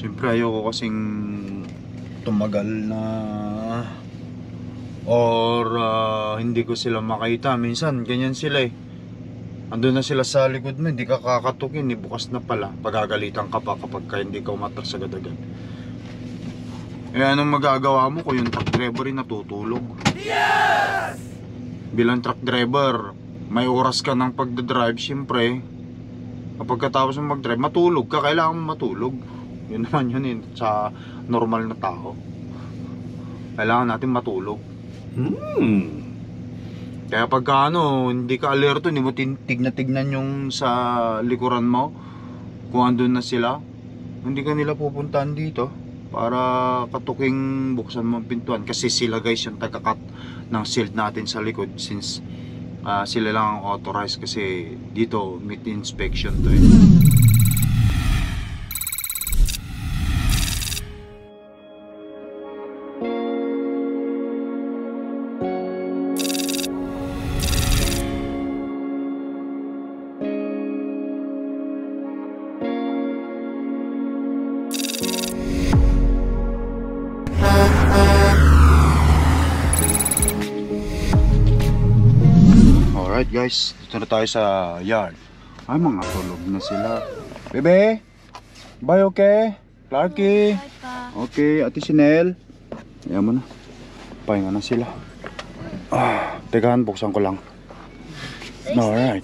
Siyempre ayoko kasing tumagal na or hindi ko sila makita. Minsan ganyan sila eh. Andun na sila sa likod mo, hindi ka kakatukin eh, bukas na pala. Pagagalitan ka pa kapag hindi ka umatras agad-agad. Eh anong magagawa mo kung yung truck driver rin natutulog? Yes! Bilang truck driver, may oras ka ng pagdadrive, siyempre pagkatapos mo mag-drive, matulog ka, kailangan mo matulog. Yun naman yun eh, sa normal na tao. Kailangan natin matulog. Kaya pagka hindi ka alerto, hindi mo tignan yung sa likuran mo kung andun na sila, hindi ka nila pupuntahan dito para katuking buksan mo ang pintuan. Kasi sila guys yung tagakat ng shield natin sa likod, since sila lang ang authorized, kasi dito meet inspection to eh. Alright guys, dito na tayo sa yard. Ay, mga tulog na sila. Bebe, bye okay? Clarky, okay, Ate Sinel. Ayan mo na, pahinga na sila. Tekahan, buksan ko lang. Alright.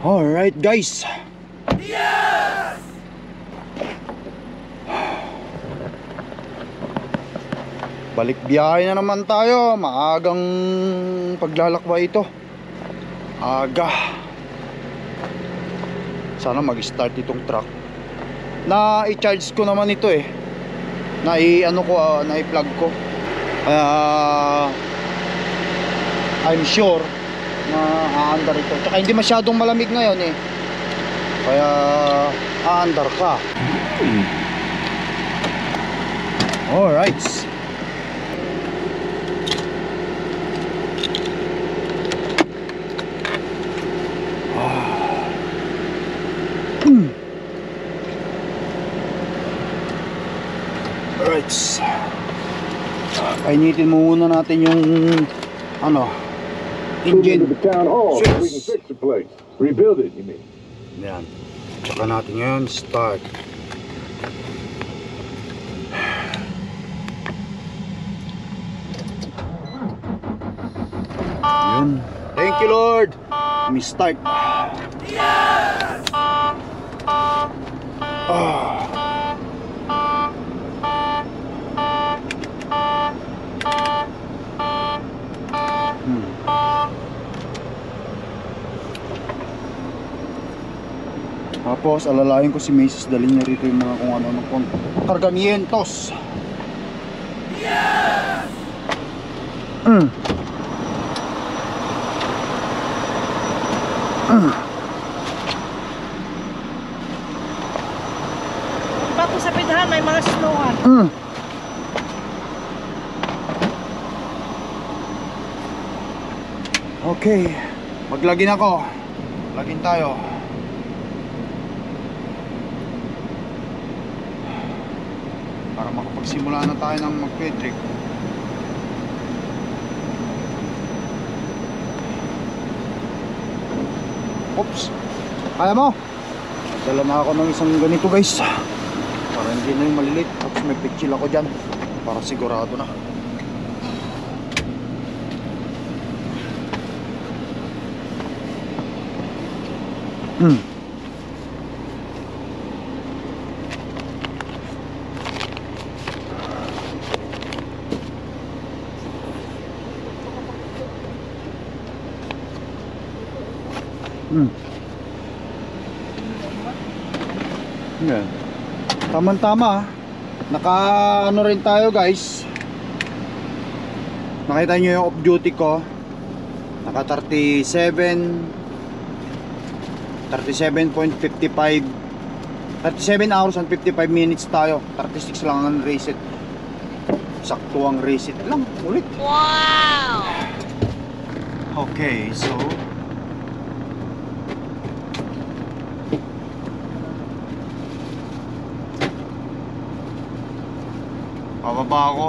Alright guys. Yes! Balik biyahe na naman tayo. Maagang paglalakbay ito. Aga. Sana mag-start itong truck. Na i-charge ko naman ito eh. Na i-plug ko. I'm sure na aandar ito. Tsaka hindi masyadong malamig ngayon eh. Kaya aandar ka. Alright. Alright. Painitin muna natin yung engine switch. Rebuild it, you mean? Yan. Tsaka natin ngayon start. Yun. Thank you Lord. Let me start. Yes! Tapos alalayan ko si Mrs. Dalhin niya rito yung mga kung ano pong kargamientos. Yes! Tapos sa pidahan may mga snowan. Okay, maglagin ako. Lagin tayo. Para makapagsimula na tayo ng mag-pedrick. Oops. Kaya mo? Dala na ako ng isang ganito guys. Para hindi na yung malilit. Tapos may pitchil ako dyan. Para sigurado na. Yan. Tama-tama. Naka rin tayo guys. Nakita nyo yung off duty ko. Naka 37.55 37 hours and 55 minutes tayo. 36 lang ang reset. Sakto ang reset lang. Ulit. Wow! Okay, so bababa ako.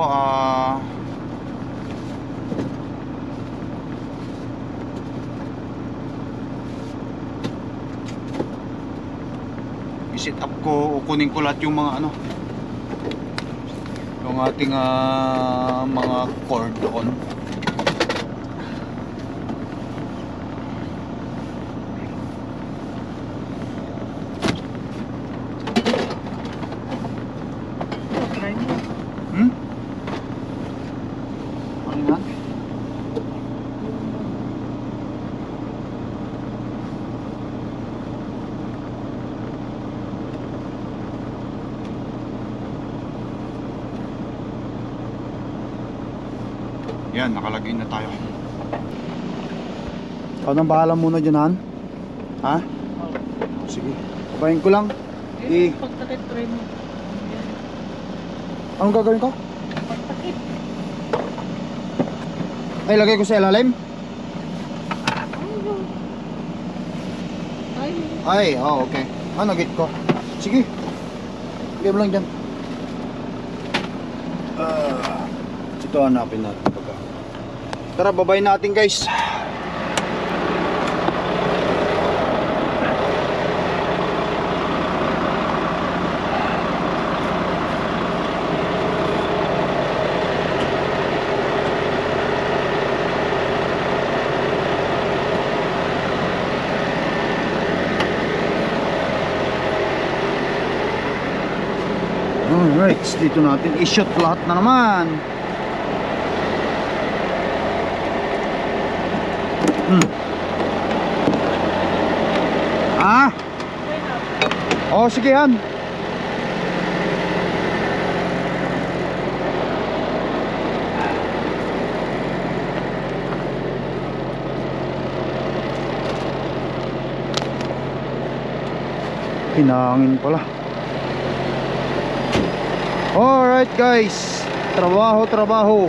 I-set up ko, kunin ko lahat yung mga ano, yung ating mga cord doon. Try mo. Hmm? Ano yan? Yan, nakalagay na tayo. Ikaw nang bahala muna dyan, Han? Ha? Sige, kabayin ko lang. Pagtakit, try mo. Anong gagawin ko? Pagtakit. Ay, lagay ko sa ilalim? Ay, Ay, okay. Nagit ko. Sige. Lagay mo lang dyan. Ito hanapin natin pagka. Tara, babayin natin, guys. Alright, dito natin i-shoot lahat na naman. Oh, sige yan. Hinangin pala. Alright guys, trabaho.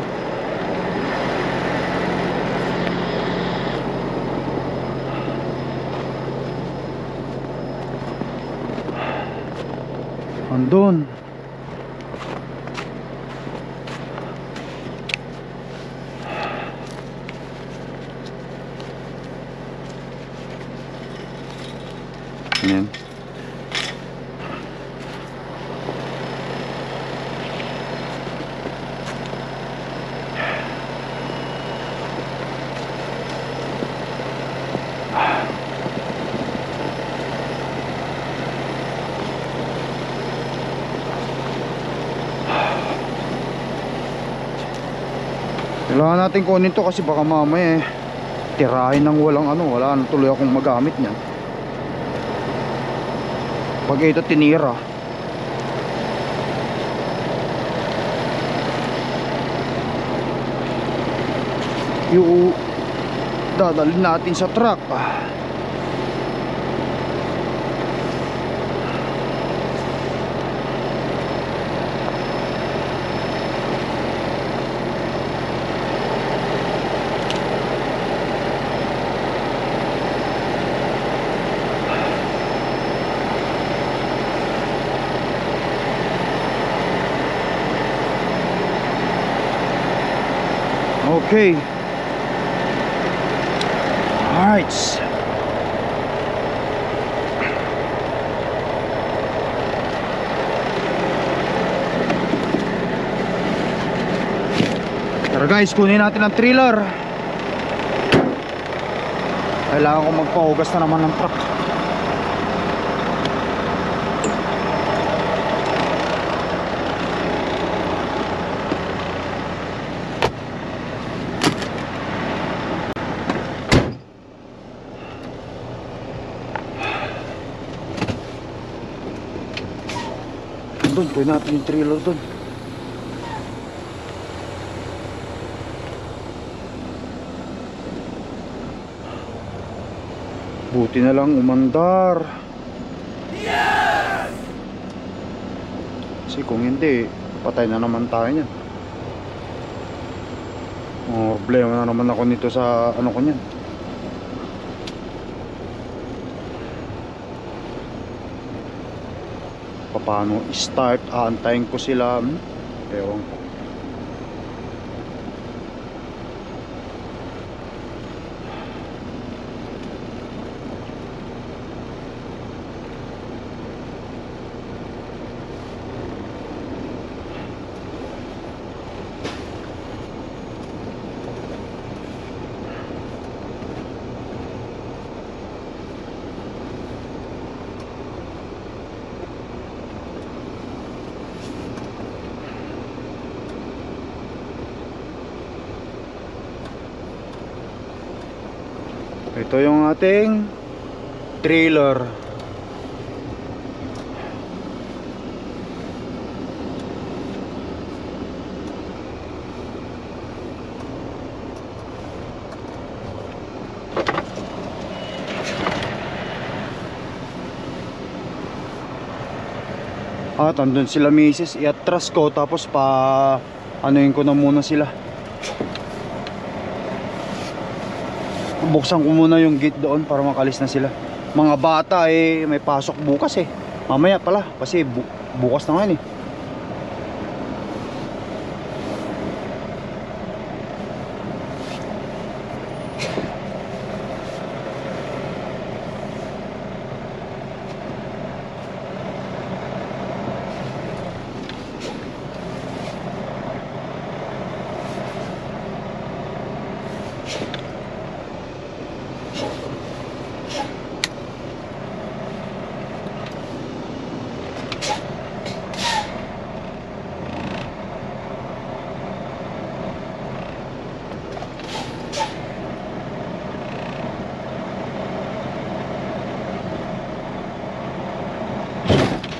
Andun. Yan. Kailangan natin kunin to kasi baka mamaya tirahin ng walang wala na tuloy akong magamit niyan. Pag ito tinira, yung dadalhin natin sa truck. Okay. Alright. Tara guys, kunin natin ang trailer. Kailangan ko magpahugas na naman ng truck. Doon, kunin natin yung trailer doon. Buti na lang umandar. Kasi kung hindi, patay na naman tayo niyan. Problema na naman ako nito sa ko niyan. Paano start? Aantayin ko sila. Ewan ko. Ito yung ating trailer. At andun sila misis, iatras ko tapos pa anuin ko na muna sila. Buksan ko muna yung gate doon para makalis na sila. Mga bata eh may pasok bukas eh. Mamaya pala kasi bukas na ngayon eh.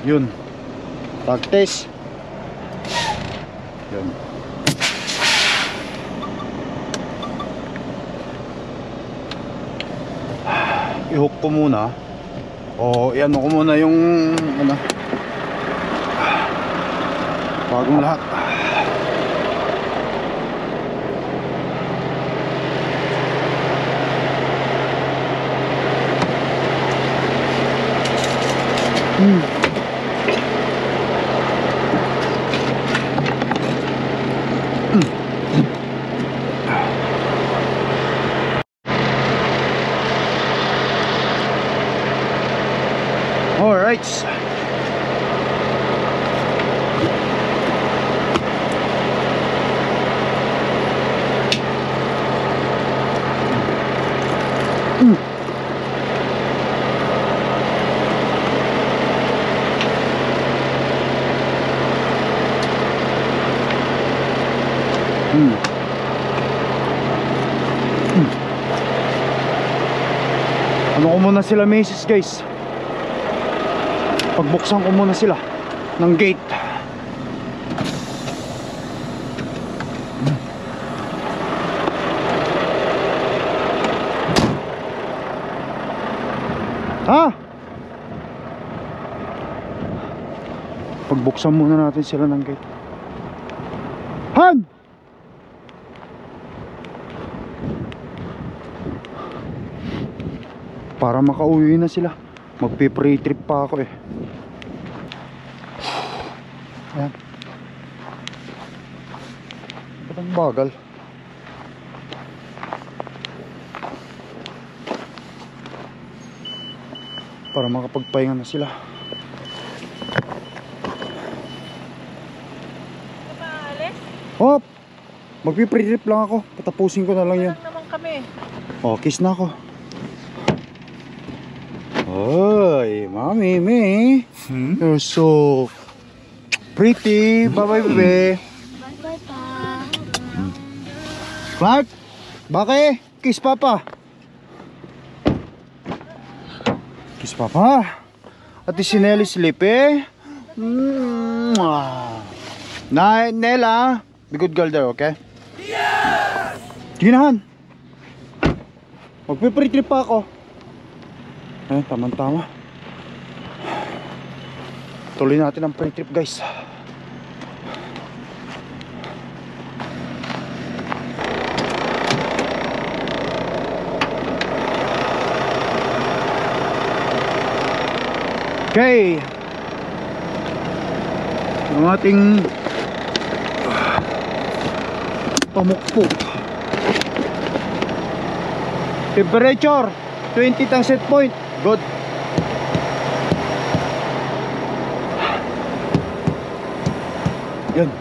Yun. Tag test. Yun. I-hook ko muna. O i-ano ko muna yung ano. Bagong lahat. Alright. Ano ko muna sila misis guys. Pagbuksan ko muna sila ng gate. Ha? Pagbuksan muna natin sila ng gate. Han! Para makauwi na sila. Magpe-pre trip pa ako eh. Ayan. Ba't ang bagal? Para makapagpahinga na sila. Hop! Magpe-pre trip lang ako. Patapusin ko na lang yan. Naman kami. Oh, kiss na ako. Oy, mommy, me. You're so pretty. Bye-bye, bebe. Bye-bye pa. Clark, bakit? Kiss papa. Kiss papa. Ate si Nelly sleep eh. Nella, be good girl there, okay? Yes! Ginahan. Magpe-pre trip pa ako. Eh, tama-tama. Tuloy natin ang pre trip guys. Okay. Ang ating pamukpok. Temperature 20 ang set point. Good. Yan.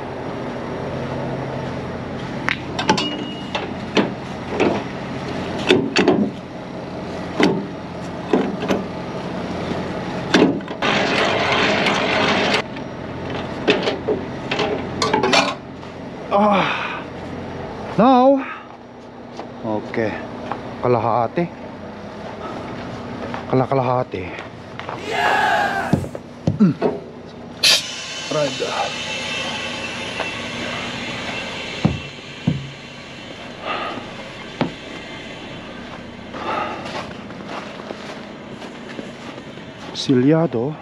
Now, okay. Kalahati. Kalakalahati. Right. Silyado.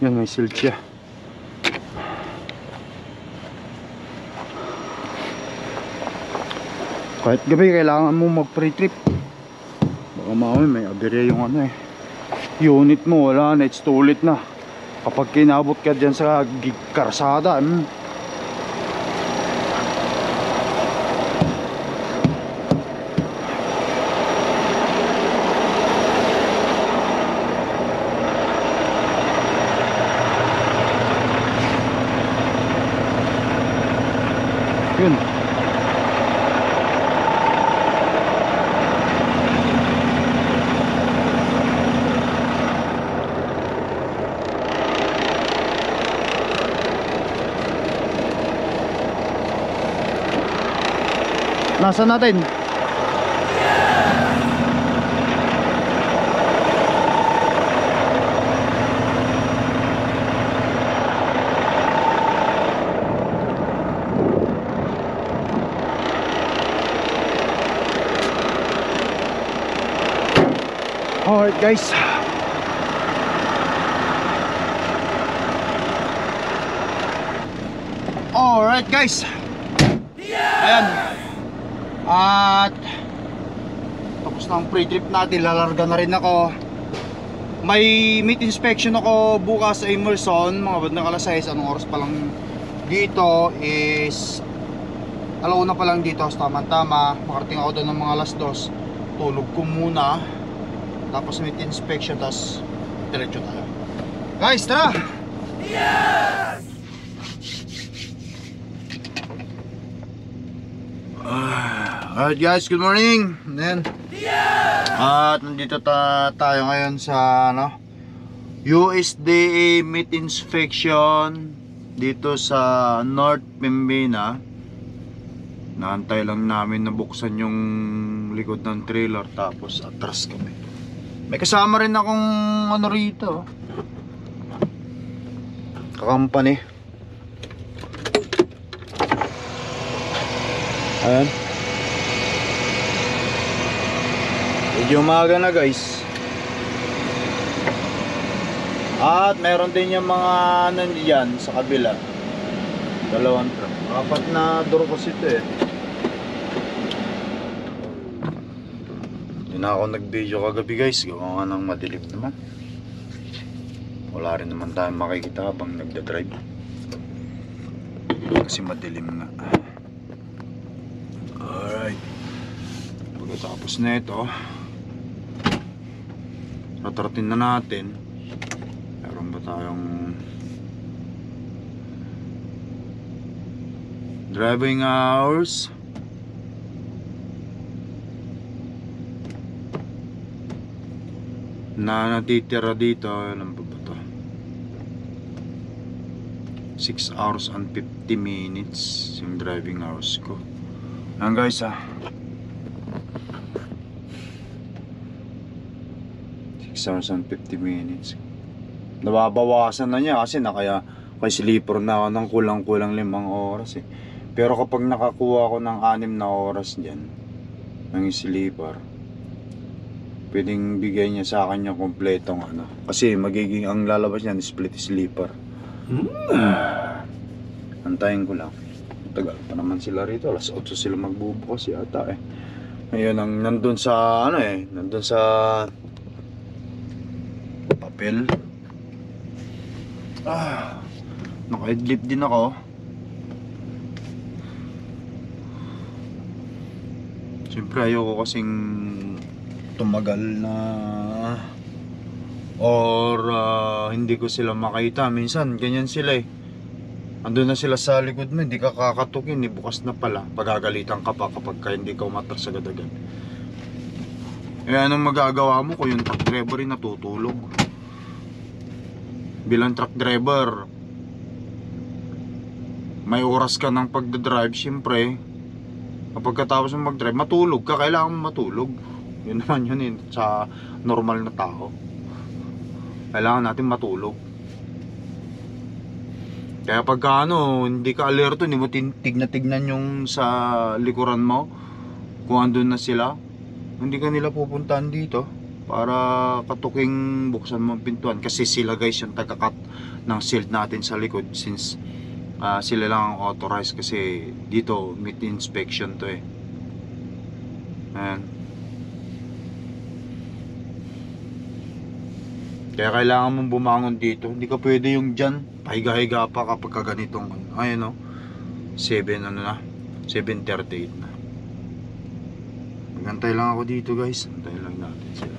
Yan, may silt siya. Kahit gabi kailangan mo mag pre-trip. Baka mamaya may aberya yung ano eh, unit mo, wala na, it's too late na kapag kinabot ka dyan sa karsada. Yun. Nasa natin? Alright guys, ayan. At tapos na ang pre-trip natin, lalarga na rin ako. May meat inspection ako bukas sa Emerson, mga bandang alas 6. Anong oras pa lang dito is alauna pa lang dito, tama-tama. Makarating ako doon ng mga alas 2. Tulog ko muna, tapos meat inspection, tapos diretso tayo. Guys, tara! Alright guys, good morning. Ayan. At nandito tayo ngayon sa USDA meat inspection dito sa North Pembina. Naantay lang namin na buksan yung likod ng trailer, tapos atras kami. May kasama rin akong ano rito, kakampani. Ayan. Medyo umaga na guys. At meron din yung mga nandiyan sa kabila. Dalawang truck. 4 na door kasi ito eh. Hindi na ako nag-video kagabi guys. Gawa nga ng madilim naman. Wala rin naman tayong makikita habang nagdadrive. Kasi madilim nga. Alright. Pagkatapos na ito, ratratin na natin. Meron ba tayong driving hours? Na natitira dito. Alam ba ito? 6 hours and 50 minutes yung driving hours ko. Ayan guys 6 hours and 50 minutes. Nababawasan na niya kasi kay sleeper na ako ng kulang-kulang 5 oras eh. Pero kapag nakakuha ako ng 6 na oras dyan ng sleeper, pwedeng bigay niya sa akin yung kompletong kasi magiging ang lalabas niyan split sleeper. Antayin ko lang. Tagal pa naman sila rito, alas 8 sila magbubukas yata eh. Ngayon ang nandun sa nandun sa papel. Naka-headlift din ako. Siyempre ayoko kasing tumagal na or hindi ko sila makita. Minsan ganyan sila eh. Andun na sila sa likod mo, hindi ka kakatukin, bukas na pala. Pagagalitan ka pa kapag hindi ka umatras agad-agad. Eh anong magagawa mo kung yung truck driver rin natutulog? Bilang truck driver, may oras ka ng pagdadrive, syempre. Kapag katapos mo mag-drive, matulog ka, kailangan mo matulog. Yun naman yun sa normal na tao. Kailangan natin matulog. Kaya pagka hindi ka alerto, hindi mo tignan yung sa likuran mo kung andun na sila, hindi ka nila pupuntahan dito para katuking buksan mo ang pintuan. Kasi sila guys yung tagakat ng shield natin sa likod, since sila lang ang authorized, kasi dito meet inspection to eh. Ayan. Kaya kailangan mong bumangon dito. Hindi ka pwede yung dyan pahiga-higa pa kapag ganitong ayun o 7:38 na. Magantay lang ako dito guys. Antay lang natin sila.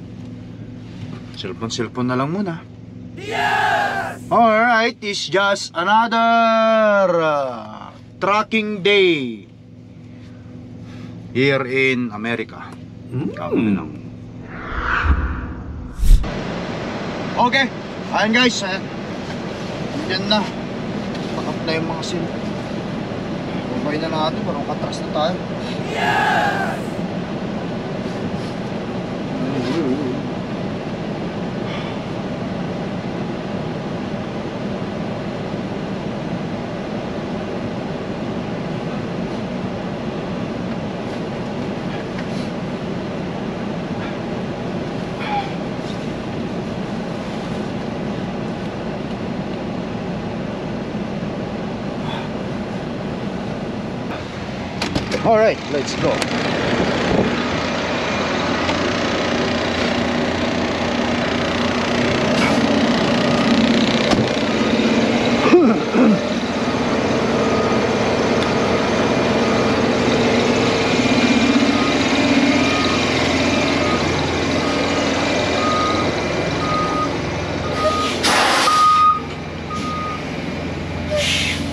Cellphone na lang muna. Yes! Alright, it's just another trucking day here in America. Kami lang. Okay, ayun guys, yan na. Pakap na yung mga sim. Bumay na natin, parang katras na tayo. Yes! All right, let's go.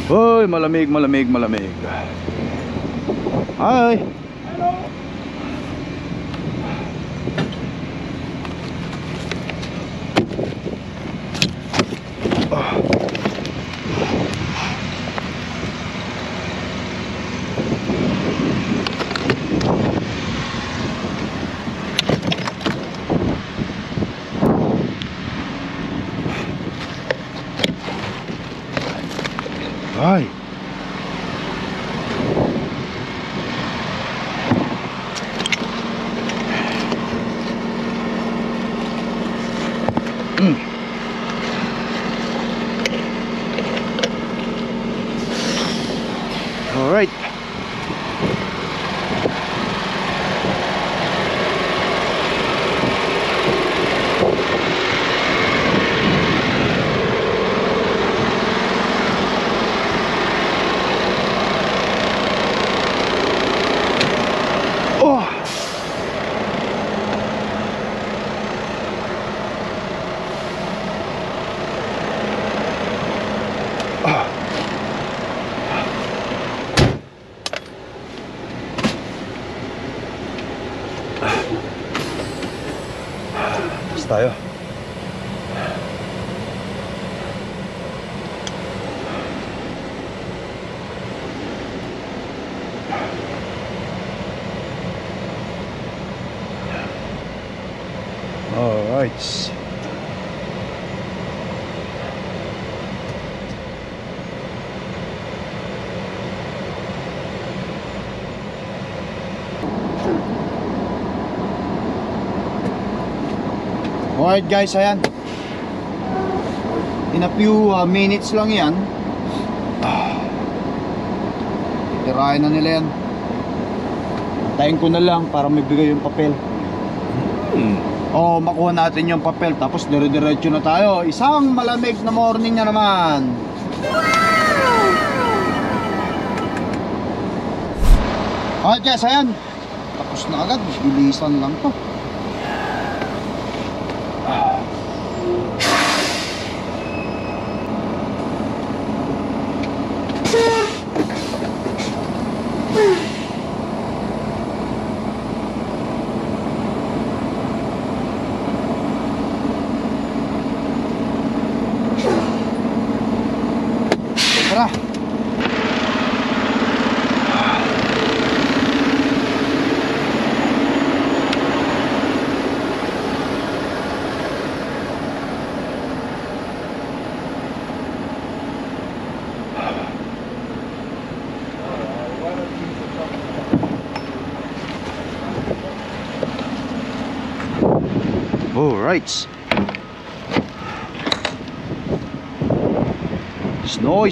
Hoy, malamig. Hi. Hi. All right. Oh. Tayo. All right. Alright guys, ayan. In a few minutes lang yan. Tirahin na nila yan. Tayin ko na lang para may bigay yung papel. Makuha natin yung papel. Tapos dire-diretso na tayo. Isang malamig na morning na naman. Alright guys, ayan. Tapos na agad. Bilisan lang to. Tara. Alright. Snow.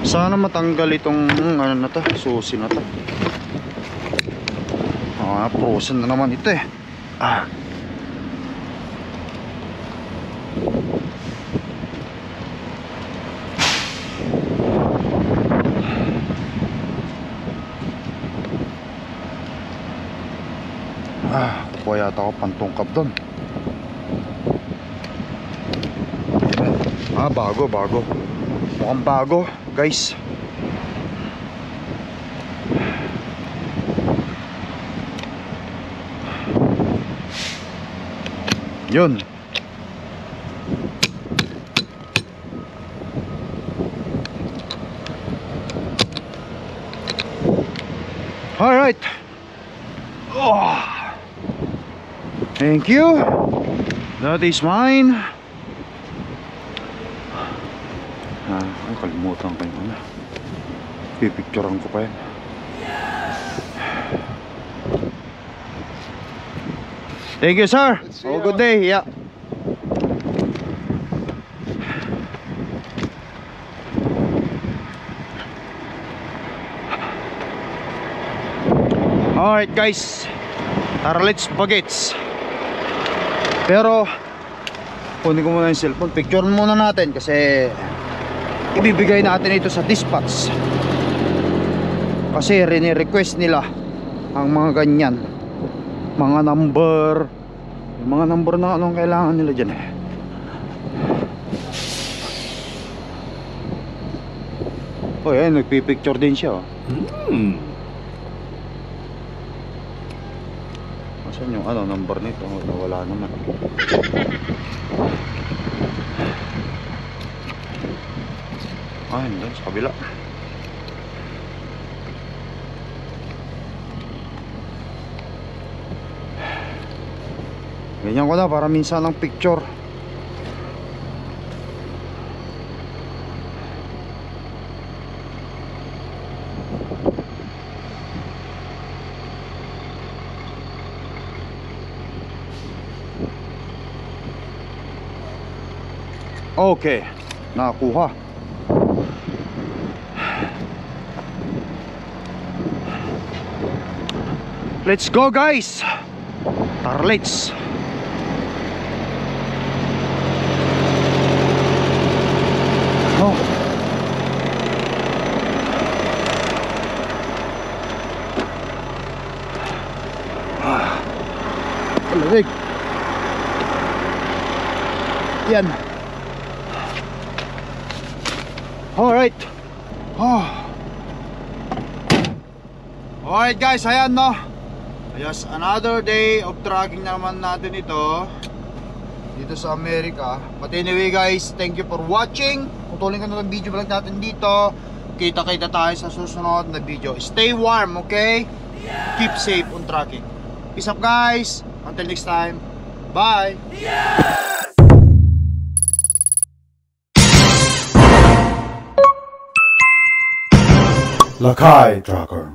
Sana matanggal itong ano na to, susi na to. Frozen na naman ito eh. Kuha yata ako pantungkap doon. Bago. Mukhang bago, guys. Yun. Alright. Thank you. That is mine. Kalimutan ko yun. Pipicturean ko pa yan. Thank you, sir. Have a good day. Yeah. Alright guys, tara let's bagets. Pero kunin ko muna yung cellphone. Picture muna natin kasi ibibigay natin ito sa dispatch. Kasi rini-request nila ang mga ganyan, mga number, yung mga number na anong kailangan nila dyan eh. Oh yan, nagpipicture din siya. Saan yung ano, number nito? Wala naman. Hindi, sa kabila. Ganyan ko na para minsan lang picture. Okay, nakakuha. Let's go guys. Tara, let's. Lamig. Yan. Alright. Alright guys, ayan no. Yes, another day of trucking naman natin ito dito sa Amerika. But anyway guys, thank you for watching. Putulin ko na ng video vlog natin dito. Kita-kita tayo sa susunod na video. Stay warm, okay? Keep safe on trucking. Peace up guys. Until next time. Bye. Lakai Trucker.